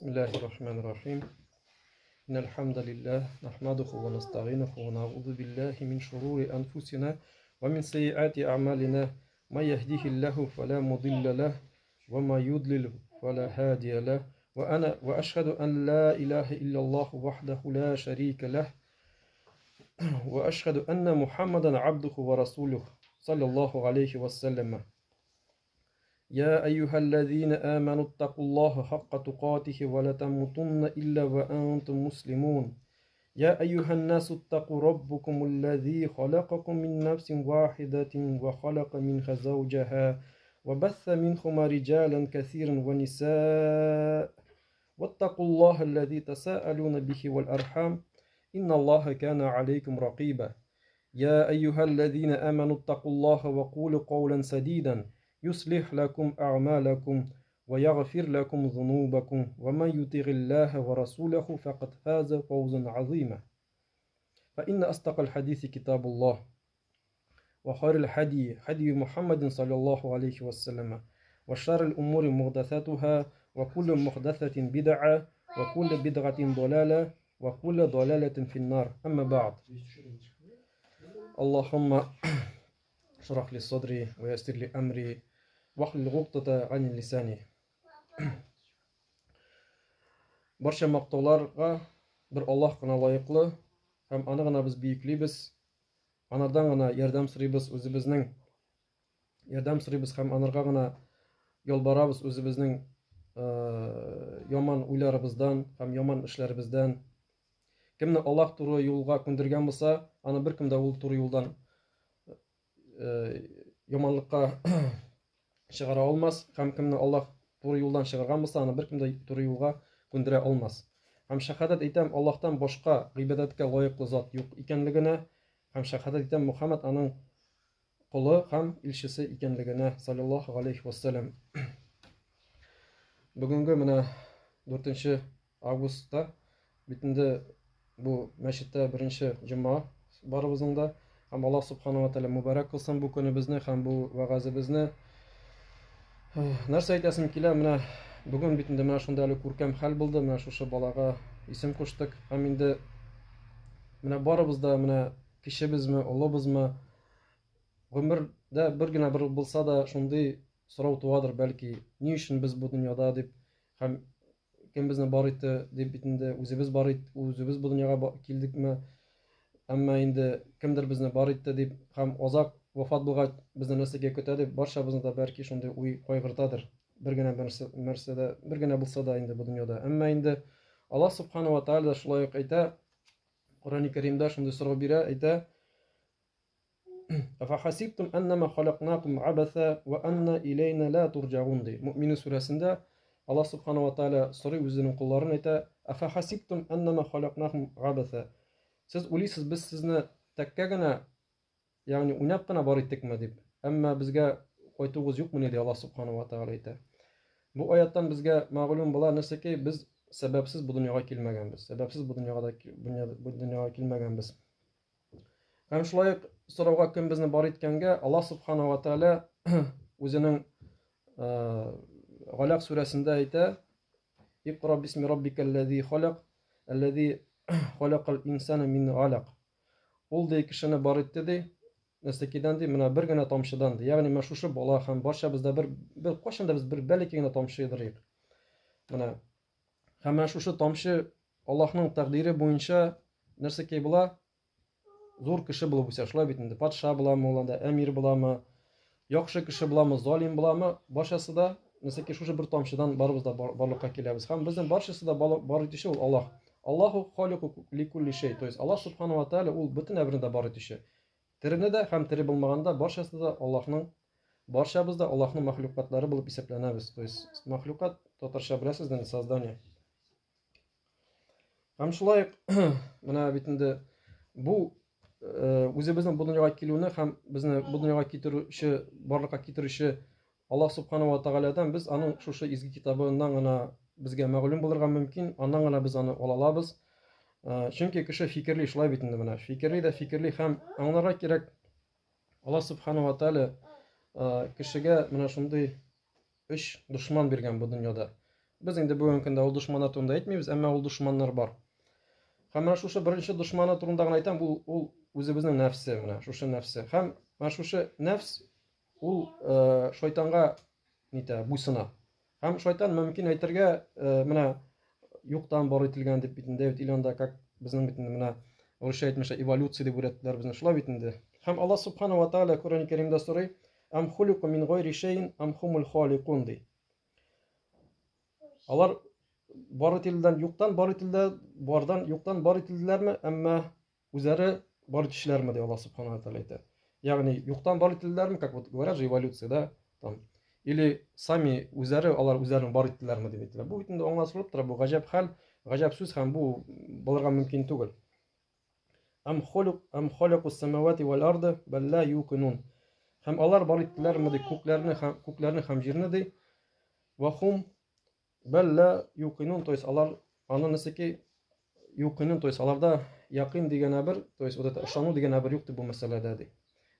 بسم الله الرحمن الرحيم. إن الحمد لله نحمده ونستعينه ونعوذ بالله من شرور أنفسنا ومن سيئات أعمالنا. ما يهديه الله فلا مضل له وما يضلل فلا هادي له. وأنا وأشهد أن لا إله إلا الله وحده لا شريك له وأشهد أن محمدا عبده ورسوله صلى الله عليه وسلم. يا أيها الذين آمنوا اتقوا الله حق تقاته ولا تموتن إلا وأنتم مسلمون. يا أيها الناس اتقوا ربكم الذي خلقكم من نفس واحدة وخلق منها زوجها وبث منهما رجالا كثيرا ونساء واتقوا الله الذي تساءلون به والأرحام إن الله كان عليكم رقيبا. يا أيها الذين آمنوا اتقوا الله وقولوا قولا سديدا يصلح لكم أعمالكم ويغفر لكم ذنوبكم ومن يطع الله ورسوله فقد فاز فوزا عظيما. فإن أصدق الحديث كتاب الله وخير الهدي هدي محمد صلى الله عليه وسلم وشر الأمور محدثاتها وكل محدثة بدعة وكل بدعة ضلالة وكل ضلالة في النار. أما بعد، اللهم اشرح لي صدري ويسر لي أمري واحلل عقدة عن لساني. Барча мактауларга бер Аллаһ кына лаеклы һәм аны гына без бөеклибез, анардан гына ярдәм сорыйбыз, үзебезнең ярдәм сорыйбыз һәм анарга гына ялбарабыз үзебезнең яман уйларыбыздан һәм яман эшләребездән. Кемне Аллаһ туры юлга күндергән булса, аны беркем дә ул туры юлдан яманлыкка чыгара алмас, һәм кемне Аллаһ туры юлдан чыгарган булса, аны беркем дә туры юлга күндерә алмас. Һәм шәһадәт әйтәм Аллаһтан башка гыйбадәткә лаеклы зат юк икәнлегенә, һәм шәһадәт әйтәм Мухаммад аның колы һәм илчесе икәнлегенә, саллаллаһу алейхи вассалам. Бүгенге менә 4 августта бит инде бу мәчеттә беренче җомга барыбызның да, һәм Аллаһ субхана ва тааля мөбарәк кылсын бу көнебезне һәм бу вәгазебезне. Нәрсә әйтәсем килә, менә бүген бит инде менә шунда әле күркәм хәл булды, менә шушы балага исем куштык. Һәм инде менә барыбыз да, менә кечебезме, олыбызмы, гомердә бер генә бер булса да шундый сорау туадыр, бәлки, ни өчен без бу дөньяда дип, һәм кем безне бар итте дип бит инде үзебез бар ит, үзебез бу дөньяга килдекме, әмма инде кемдер безне бар итте дип, һәм азак вафат булгач безне нәрсәгә көтә дип, барчабызны да бәлки шундый уй кайгыртадыр. Бер генә нәрсәдә, бер генә булса да инде бу дөньяда. Әмма инде Аллаһ субхана ва тааля да шулай ук әйтә, Коръәни Кәримдә шундый сорау бирә, әйтә: Афахасибтум аннама халакнакум абаса ва анна илейна ла турҗаун ди. Муъминун сүрәсендә Аллаһ субхана ва тааля сорый үзенең колларын, әйтә: Афахасибтум аннама халакнакум абаса. Сез уйлыйсыз, без сезне тәккә генә, ягъни уйнап кына бар иттекме дип. Әмма безгә кайтуыгыз юкмыни ди Аллаһ субхана ва тааля әйтә. Бу аяттан безгә мәгълүм була нәрсәкәй, без сәбәпсез бу дөньяга килмәгәнбез. Сәбәпсез бу дөньяга да бу дөньяга килмәгәнбез. Һәм шулай ук сорауга кем безне бар иткәнгә Аллаһ субхана ва тааля үзенең Галак сүрәсендә әйтә: Икра бисми раббикаллази халак, аллази халакал инсана мин алак. Ул ди кешене бар итте ди, нәрсәкәйдән ди, менә бер генә тамчыдан ди. Ягъни менә шушы бала һәм барчабызда бер, бер кайчан да без бер бәләкәй генә тамчы идек. Менә һәм менә шушы тамчы Аллаһның тәкъдире буенча нәрсәкәй була? Зур кеше булып үсә. Шулай бит инде, патша буламы ул анда, әмир буламы, яхшы кеше буламы, залим буламы, барчасы да нәрсәкәй шушы бер тамчыдан барыбыз да барлыкка киләбез. Һәм безнең барчасы да бар итүче ул Аллаһ. Аллаһу халику ликулли шей. То есть Аллаһ субхана ва тааля ул бөтен әмерне дә бар итүче. Терене дә һәм тере булмаганда барчасы да Аллаһның, барчабыз да Аллаһның мәхлукатлары булып исәпләнәбез. То есть мәхлукат татарча беләсез инде, создание. Һәм шулай ук менә бит инде бу үзебезнең бу дөньяга килүне һәм безне бу дөньяга китерүче, барлыкка китерүче Аллаһ субхана ва таалядан без аның шушы изге китабыннан гына безгә мәгълүм булырга мөмкин, аннан гына без аны ала алабыз. Чөнки кеше фикерли, шулай бит инде менә. Фикерли дә фикерли һәм аңларга кирәк, Аллаһ субхана ва тааля кешегә менә шундый өч дошман биргән бу дөньяда. Без инде бүгенге көндә ул дошманнар турында әйтмибез, әмма ул дошманнар бар. Һәм менә шушы беренче дошманы турында гына әйтәм, ул ул үзебезнең нәфсе, менә шушы нәфсе. Һәм менә шушы нәфс ул шайтанга нитә, буйсына. Һәм шайтан мөмкин әйтергә, менә юктан бар ителгән дип бит инде, или анда как безнең бит инде менә русча әйтмешә эволюция дип өйрәттеләр безне, шулай бит инде. Һәм Аллаһ субхана ва тааля Коръән Кәримдә сорый, Ам хулику мин гайри шәйин ам хумул халикун ди. Алар бар ителдән юктан бар ителде, бардан юктан бар ителделәрме, әмма үзләре бар итүчеләрме, ди Аллаһ субхана ва тааля әйтә. Ягъни юктан бар ителделәрме, как вот говорят же эволюция, да, там, или сами үзләре алар үзләрен бар иттеләрме дип әйтелә. Бу бит инде аңлашылып тора, бу гаҗәп хәл, гаҗәп сүз һәм бу булырга мөмкин түгел. Ам холик ам халакус самавати вал арды бал ла юкинун. Һәм алар бар иттеләрме ди күкләрне һәм җирне ди. Ва хум бал ла юкинун, то есть алар аны нәрсәки юкинун, то есть аларда якин дигән әбер, то есть вот это ышану дигән әбер юк ди бу мәсьәләдә ди.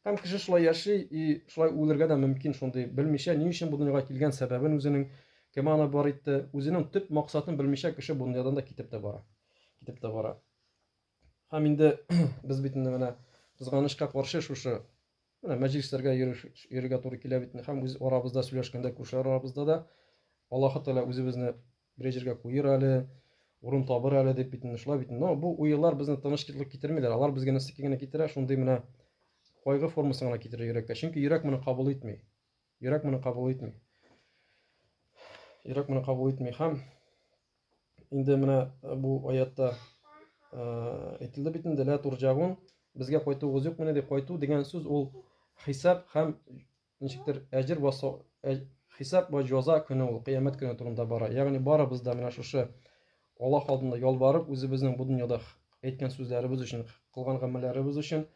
Һәм кеше шулай яши и шулай үлергә дә мөмкин шундый белмичә, ни өчен бу дөньяга килгән сәбәбен үзенең, кем аны бар итте, үзенең төп максатын белмичә кеше бу дөньядан да китеп тә бара. Китеп тә бара. Һәм инде без бит инде менә кызганычка каршы шушы менә мәҗлесләргә йөрергә туры килә бит һәм үз арабызда сөйләшкәндә, күршеләр арабызда да Аллаһы Тәгалә үзебезне бер җиргә куер әле, урын табыр әле дип бит инде шулай бит. Но бу уйлар безне тынычлык китермиләр. Алар безгә нәрсә генә китерә? Шундый менә кайгы формасын гына китерә йөрәккә. Чөнки йөрәк моны кабул итми. Йөрәк моны кабул итми. Йөрәк моны кабул итми. Һәм инде менә бу аятта әйтелде бит инде ла турҗагун, безгә кайтуыгыз юк менә ди. Кайту дигән сүз ул хисап һәм ничектер әҗер ва хисап ва җаза көне, ул кыямәт көне турында бара. Ягъни барыбыз да менә шушы Аллаһ алдында ялварып, үзебезнең бу дөньяда әйткән сүзләребез өчен, кылган гамәлләребез өчен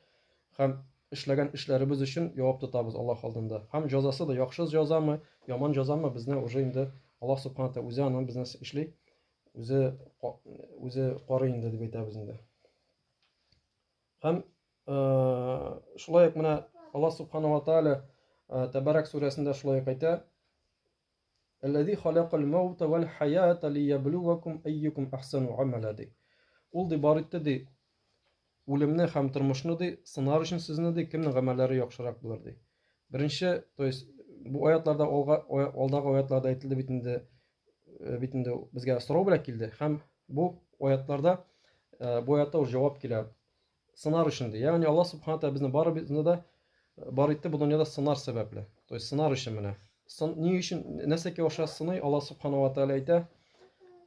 һәм эшләгән эшләребез өчен җавап тотабыз Аллаһ алдында. Һәм җазасы да яхшы җазамы, яман җазамы, безне уже инде Аллаһ субхана тәгалә үзе аны безне эшли, үзе карый инде дип әйтәбез инде. Һәм шулай ук менә Аллаһ субхана ва тааля Тәбәрәк сүрәсендә шулай ук әйтә: Әлләзи халакал маута вал хаята лияблувакум әйюкум ахсану амала ди. Ул ди бар итте ди үлемне һәм тормышны ди, сынар өчен сезне ди, кемнең гамәлләре яхшырак булыр ди. Беренче, то есть бу аятларда алга алдагы аятларда әйтелде бит инде, бит инде безгә сорау белән килде һәм бу аятларда бу аятта уже җавап килә. Сынар өчен ди. Ягъни Аллаһ субхана тәгалә безне барыбызны да бар итте бу дөньяда сынар сәбәпле. То есть сынар өчен менә. Сын, ни өчен нәрсәгә аша сыный Аллаһ субхана ва тәгалә әйтә: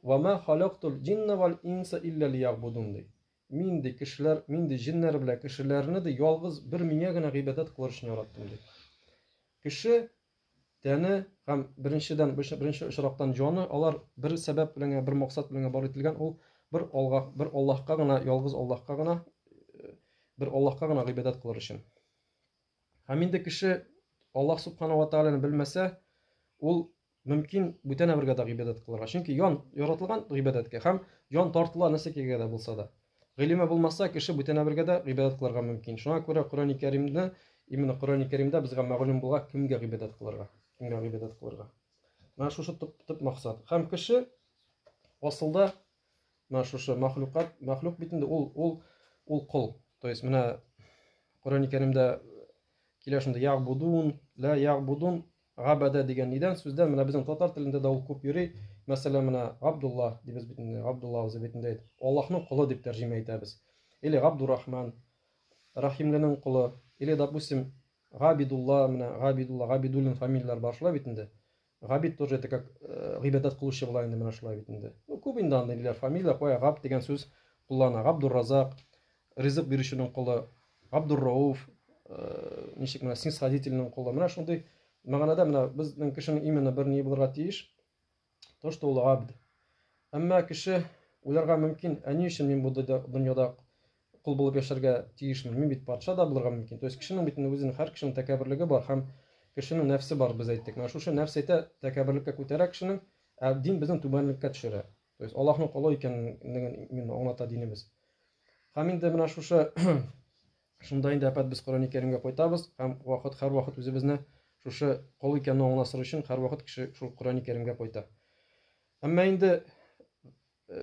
"Ва ма халактул джинна вал инса илля лиябудун" ди. Мин ди кешеләр, мин ди җиннәр белән кешеләрне ди ялгыз бер миңа генә гыйбадәт кылыр өчен яраттым ди. Кеше тәне һәм беренчедән беренче очрактан җаны алар бер сәбәп белән генә, бер максат белән генә бар ителгән, ул бер Алга, бер Аллаһка гына, ялгыз Аллаһка гына, бер Аллаһка гына гыйбадәт кылыр өчен. Һәм инде кеше Аллаһ субхана ва тааляны белмәсә, ул мөмкин бүтән әмергә дә гыйбадәт кылырга. Чөнки ян яратылган гыйбадәткә һәм ян тартыла нәрсәкәгә дә булса да. Гыйлеме булмаса, кеше бүтән әмергә дә гыйбадәт кылырга мөмкин. Шуңа күрә Коръәни Кәримне, именно Коръәни Кәримдә безгә мәгълүм булган кемгә гыйбадәт кылырга, кемгә гыйбадәт кылырга. Менә шушы төп максат. Һәм кеше асылда менә шушы мәхлукат, мәхлук бит инде ул кол. То есть менә Коръәни Кәримдә килә шунда ягбудун, ла ягбудун, габада дигән нидән сүздән менә безнең татар телендә дә ул күп йөри. Мәсәлән, менә Габдулла дибез бит инде, Габдулла үзе бит инде Аллаһның колы дип тәрҗемә итәбез. Или Габдурахман, Рахимлының колы, или, допустим, Габидулла, менә Габидулла, Габидуллин фамилияләр бар шулай бит инде. Габид тоже это как гыйбадәт кылучы була инде менә шулай бит инде. Ну, күп инде андый ниләр фамилия, кая Габд дигән сүз куллана. Габдурразак, ризык бирүченең колы, Габдуррауф, ничек менә снисходительның колы. Менә шундый мәгънәдә менә безнең кешенең именно бер ни булырга тиеш, то, что ул абд. Әмма кеше уйларга мөмкин, ә ни өчен мин бу дөньяда кол булып яшәргә тиешмен? Мин бит патша да булырга мөмкин. То есть кешенең бит үзенең һәр кешенең тәкәбберлеге бар һәм кешенең нәфсе бар, без әйттек. Менә шушы нәфс әйтә, тәкәбберлеккә күтәрә кешенең, ә дин безнең түбәнлеккә төшерә. То есть Аллаһның колы икәнлеген именно аңлата динебез. Һәм инде менә шушы шунда инде әпәт без Коръәни Кәримгә кайтабыз һәм вакыт һәрвакыт үзебезне шушы кол икәнне аңласыр өчен һәрвакыт кеше шул Коръәни Кәримгә кайта. Әмма инде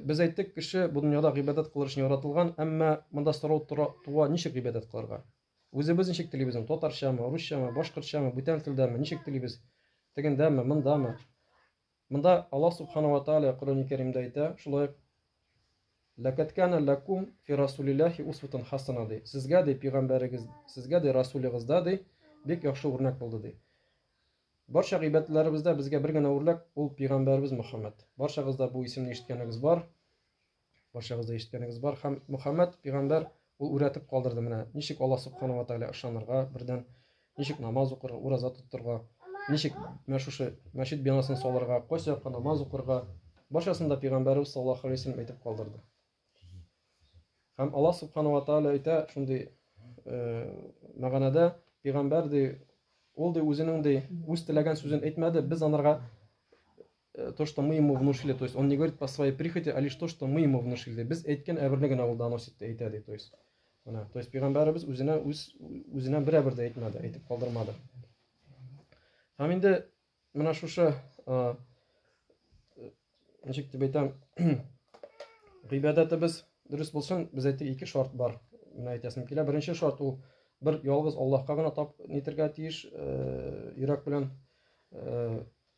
без әйттек, кеше бу дөньяда гыйбадәт кылыр өчен яратылган, әмма монда сорау тора, туа, ничек гыйбадәт кылырга? Үзебез ничек телибез, татарчамы, русчамы, башкортчамы, бүтән телдәме, ничек телибез? Тегендәме, мондамы? Монда Аллаһ субхана ва тааля Коръәни Кәримдә әйтә, шулай ук Ләкад кана ләкум фи расулиллахи усватун хасана ди. Сезгә ди пәйгамбәрегез, сезгә ди расулыгызда ди бик яхшы үрнәк булды ди. Барча гыйбадәтләребездә безгә бер генә үрнәк, ул пәйгамбәребез Мөхәммәд. Барчагыз да бу исемне ишеткәнегез бар. Барчагыз да ишеткәнегез бар. Һәм Мөхәммәд пәйгамбәр ул үрәтеп калдырды менә ничек Аллаһ субхана ва тааля ышанырга, бердән ничек намаз укырга, ураза тотырга, ничек менә шушы мәчет бинасын салырга, кайсы якка намаз укырга, барчасын да пәйгамбәребез саллаллаһу алейһи ва әйтеп калдырды. Һәм Аллаһ субхана ва тааля әйтә шундый мәгънәдә пәйгамбәр ди, ул ди үзенең ди үз теләгән сүзен әйтмәде, без анарга то, что мы ему внушили, то есть он не говорит по своей прихоти, а лишь то, что мы ему внушили. Без әйткән әмерне генә ул доносит, әйтә ди, то есть. Менә, то есть пәйгамбәребез үзенә үз үзенә берәбер дә әйтмәде, әйтеп калдырмады. Һәм инде менә шушы ничек дип әйтәм, гыйбадәтебез дөрес булсын, без әйттек ике шарт бар. Менә әйтәсем килә. Беренче шарт ул бер ялгыз Аллаһка гына тап нитергә тиеш, йөрәк белән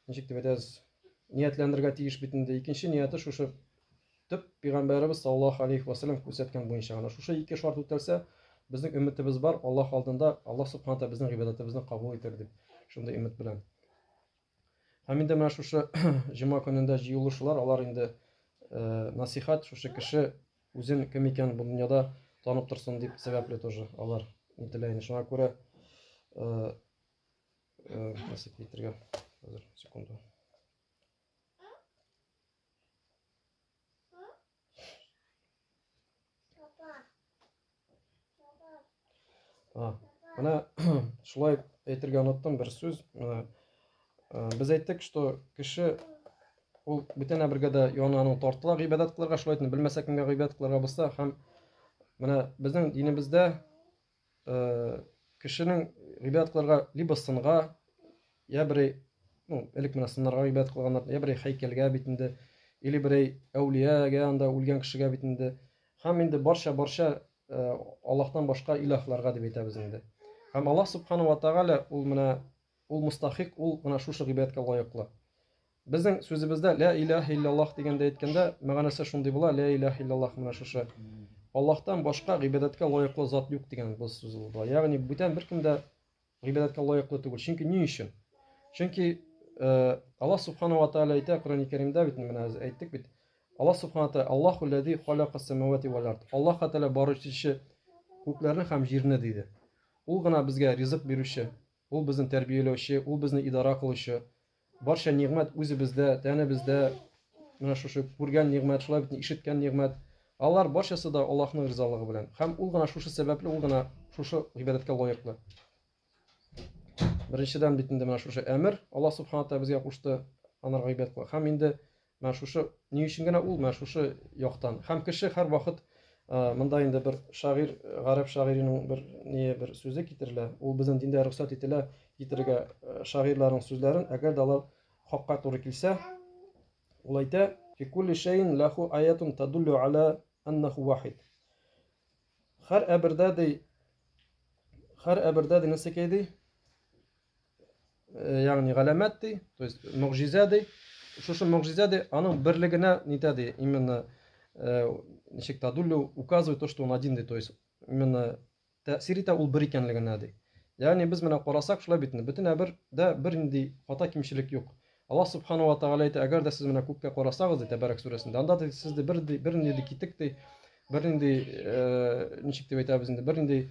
ничек дип әйтәбез, ниятләнергә тиеш бит инде. Икенче нияте шушы төп пәйгамбәребез саллаллаһу алейхи ва саллям күрсәткән буенча гына. Шушы ике шарт үтәлсә, безнең өметебез бар, Аллаһ алдында Аллаһ субхана тәгалә безнең гыйбадәтебезне кабул итәр дип, шундый өмет белән. Һәм инде менә шушы җома көнендә җыелышулар, алар инде насихат, шушы кеше үзен кем икән бу дөньяда танып торсын дип сәбәпле тоже алар нителә инде. Шуңа күрә нәрсә әйтергә? Хәзер, секунду. А, менә шулай әйтергә оныттым бер сүз. Менә без әйттек, что кеше ул бүтән әбергә дә яны аның тартыла гыйбадәт кылырга, шулай итеп белмәсә кемгә гыйбадәт кылырга булса, һәм менә безнең динебездә кешенең гыйбадәт кылырга либо сынга, я берәй, ну, элек менә сыннарга гыйбадәт кылганнар, я берәй һәйкәлгә бит инде, или берәй әүлиягә, анда үлгән кешегә бит инде. Һәм инде барча-барча Аллаһтан башка илаһларга дип әйтәбез инде. Һәм Аллаһ субхану ва тааля ул менә ул мустахик, ул менә шушы гыйбадәткә лаеклы. Безнең сүзебездә ля илаһ иллаллаһ дигәндә әйткәндә мәгънәсе шундый була, ля илаһ иллаллаһ менә шушы Аллаһтан башка гыйбадәткә лаеклы зат юк дигән бу сүз була. Ягъни бүтән беркем дә гыйбадәткә лаеклы түгел. Чөнки ни өчен? Чөнки Аллаһ субхану ва тааля әйтә Коръән Кәримдә бит менә әйттек бит. Аллаһ субхану тааля Аллаһу ләзи халака самавати вал ард. Аллаһ Тааля баручы күкләрне һәм җирне диде. Ул гына безгә ризык бирүче, ул безне тәрбияләүче, ул безне идара кылучы. Барча нигъмәт үзебездә, тәнебездә, менә шушы күргән нигъмәт, шулай бит ишеткән нигъмәт. Алар барчасы да Аллаһның ризалыгы белән. Һәм ул гына шушы сәбәпле, ул гына шушы гыйбадәткә лаеклы. Беренчедән бит инде менә шушы әмер Аллаһ субхана тәгалә безгә кушты анарга гыйбадәт кылырга. Һәм инде менә шушы ни өчен генә ул менә шушы яктан. Һәм кеше һәрвакыт монда инде бер шагыйрь, гарәп шагыйренең бер не бер сүзе китерелә. Ул безнең диндә рөхсәт ителә китерергә шагыйрьләрнең сүзләрен, әгәр дә алар хакка туры килсә, ул әйтә: "Фи кулли шәйин лаху аятун тадуллю аля аннаху вахид". Һәр әбердә ди, һәр әбердә ди нәрсәкәй ди? Ягъни галәмәт ди, то есть могҗизә ди. Шушы могҗизә ди, аның берлегенә нитә ди, именно ничек тадуллю указывает то, что он один ди, то есть именно тәэсир итә ул бер икәнлегенә ди. Ягъни без менә карасак, шулай бит инде, бөтен әбердә бернинди хата кимчелек юк. Аллаһ субхану ва тааля әйтә, әгәр дә сез менә күккә карасагыз, ди, Тәбәрәк сүрәсендә, анда ди, сездә бер бернинди китек ди, бернинди ничек дип әйтәбез инде, бернинди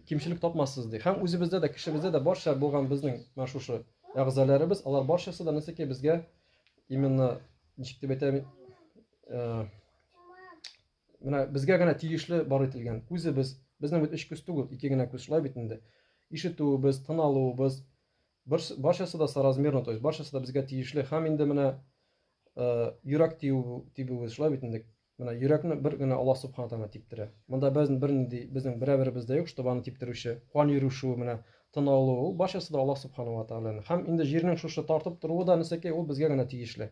кимчелек тапмассыз ди. Һәм үзебездә дә, кешебездә дә барча булган безнең менә шушы әгъзаларыбыз, алар барчасы да нәрсәкәй безгә именно ничек дип әйтәм, менә безгә генә тиешле бар ителгән. Күзебез, безнең бит өч күз түгел, ике генә күз, шулай бит инде. Ишетүебез, тын алуыбыз, барчасы да соразмерно, то есть барчасы да безгә тиешле. Һәм инде менә йөрәк тибүебез, шулай бит инде. Менә йөрәкне бер генә Аллаһ субхана тәгалә типтерә. Монда безнең бернинди, безнең берәберебез дә юк, чтобы аны типтерүче. Кан йөрешүе, менә тын алуы, ул барчасы да Аллаһ субхана ва тәгаләнең. Һәм инде җирнең шушы тартып торуы да нәрсәкәй, ул безгә генә тиешле.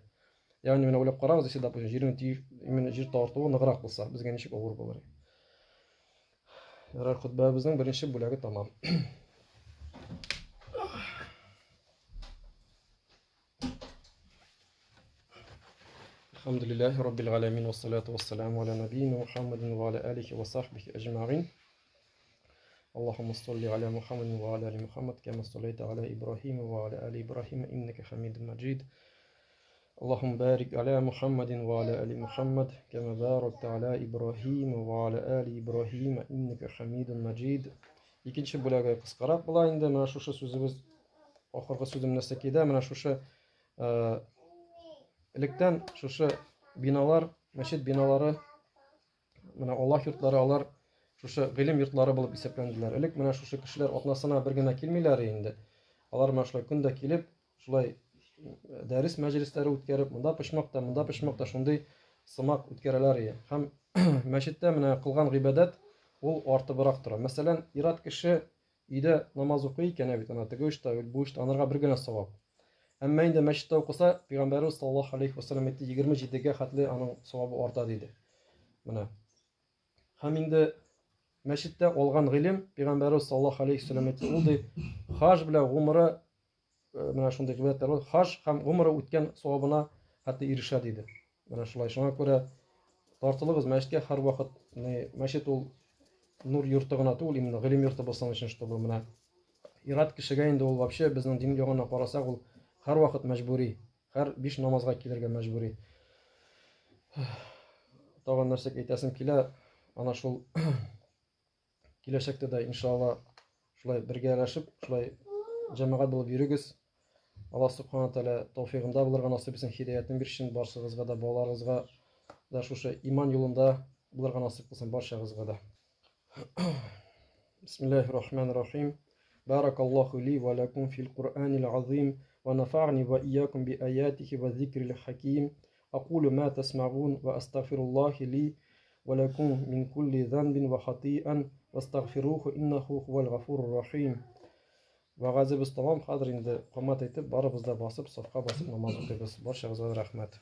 Ягъни менә уйлап карагыз, если, допустим, җирнең тиеш, именно җир тартуы ныграк булса, безгә ничек авыр булыр. Ярар, хотбәбезнең беренче бүләге тамам. الحمد لله رب العالمين والصلاة والسلام على نبينا محمد وعلى آله وصحبه أجمعين اللهم صل على محمد وعلى آل محمد كما صليت على إبراهيم وعلى آل إبراهيم إنك حميد مجيد اللهم بارك على محمد وعلى آل محمد كما باركت على إبراهيم وعلى آل إبراهيم إنك حميد مجيد. Икенче бүләге кыскарак була инде. Менә шушы сүзебез ахыргы сүзем нәрсә кидә? Менә шушы электән шушы биналар, мәчет биналары, менә Аллаһ йортлары, алар шушы гыйлем йортлары булып исәпләнделәр. Элек менә шушы кешеләр атнасына бер генә килмиләр инде. Алар менә шулай көндә килеп, шулай дәрес мәҗлесләре үткәреп, монда почмакта, монда почмакта шундый сымак үткәрәләр иде. Һәм мәчеттә менә кылган гыйбадәт ул артыбрак тора. Мәсәлән, ир-ат кеше өйдә намаз укый икән, бит ана теге эштә, бу эштә анарга бер генә савап. Әмма инде мәчеттә укыса, Пәйгамбәребез саллаллаһу алейхи ва саллям әйтте, 27-гә хәтле аның савабы арта диде. Менә. Һәм инде мәчеттә алган гыйлем, Пәйгамбәребез саллаллаһу алейхи ва саллям әйтте, ул ди, хаж белән гумра, менә шундый гыйбадәтләр бар, хаж һәм гумра үткән савабына хәтта ирешә диде. Менә шулай. Шуңа күрә тартылыгыз мәчеткә һәрвакыт. Мәчет ул нур йорты гына түгел, именно гыйлем йорты булсын өчен, чтобы менә ир-ат кешегә инде ул вообще безнең дин ягына карасак, ул һәрвакыт мәҗбүри, һәр биш намазга килергә мәҗбүри. Тагын нәрсә әйтәсем килә, ана шул киләчәктә дә иншалла шулай бергәләшеп, шулай җәмәгать булып йөрегез. Аллаһ субхана тәгалә тәүфигында булырга насыйп итсен, һидаятен бирсен барчагызга да, балаларыгызга да шушы иман юлында булырга насыйп кылсын барчагызга да. Бисмиллахир рахманир рахим. Баракаллаху ли ва лакум фил Кур'анил азим ва нафa'ни ва iyyakum би аятихи ва зикрил хаким. Акулу ма тасмa'ун ва астагфируллахи ли ва лакум мин кулли занбин ва хати'ан вастагфируху иннаху хувал гафурур рахим. Вәгазебез тамам. Хәзер инде камат әйтеп, барыбыз да басып, сафка басып намаз укыйбыз. Барчагызга рәхмәт.